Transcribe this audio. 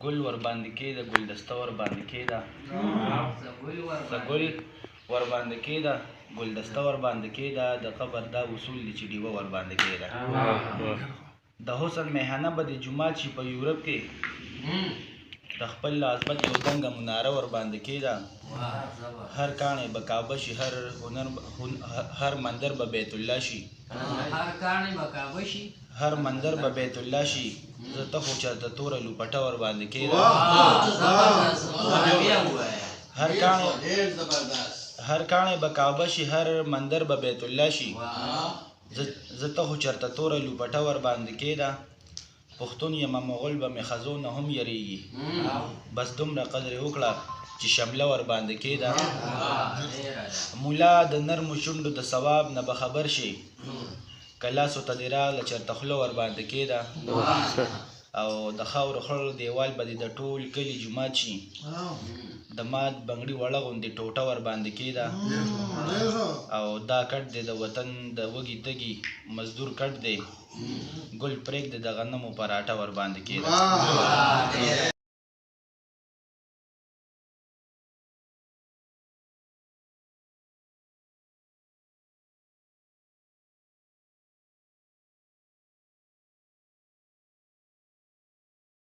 ګل ورباندې کېده، ګلدسته ورباندې کېده. ګل ورباندې کېده، ګلدسته ورباندې کېده، د قبر دا اصول دي چې ډیوه ورباندې کېده. د حسن میهنه به د جومات شي په یورپ کې، د خپل عظمت یو دنګه مناره ورباندې کېده. هر کاڼی به کعبه شي، هر هنر، هر مندر به بیت الله شي، هر کاڼی به کعبه شي، هر مندر به بیت الله شي. زه ته خو چرته توره لوپټه ورباندې کېده. هر کاڼی، هر کاڼی به کعبه شي، هر مندر به بیت الله شي، زه ته خو چرته توره لوپټه ورباندې کېده. پښتون یمه مغول به مې ښځو نه هم یریږي، بس دومره قدر یې وکړه چې شمله ورباندې کېده. مولا د نرمو شونډو د ثواب نه به خبر شي، که لاسو ته دې راغله چېرته خوله ورباندې کېده. او د خاورو خړ دیوال به دې د ټول کلي جومات شي، د مات بنګړي وړه غوندې ټوټه ورباندې کېده. او دا کټ دی د وطن د وږي تږي مزدور کټ دی، ګل پرېږده د غنمو پراټه ورباندې کېده.